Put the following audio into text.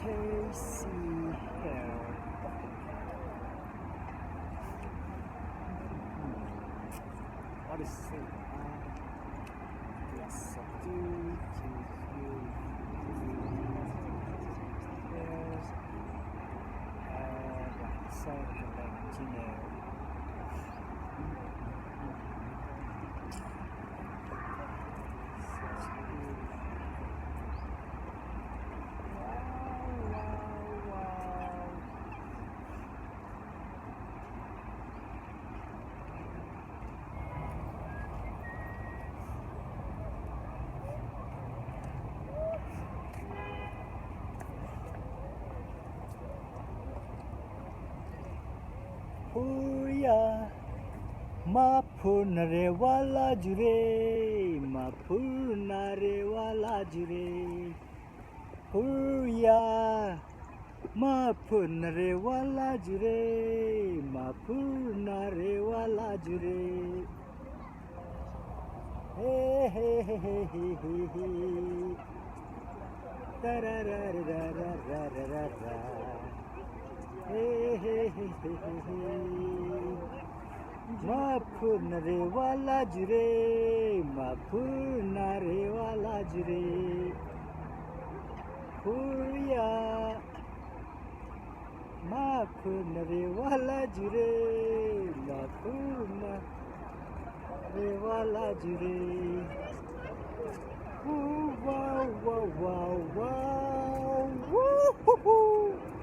Okay, see here. What is it? Yes, two, two, three, there's and right, so let you know. Such beautiful. Wow, wow, wow. Puria Mapurnare wala jure Mapurnare wala jure Puria Mapurnare wala jure Mapurnare wala jure Hey hey hey hey hey hey hey Da da da da da da da da da Hey hey hey hey hey hey Mapurnare wala jure Mapurnare wala jure Puria Mapurnare wala jure Mapurnare wala jure Ooh, wow, wow, wow, wow, woo, hoo, hoo.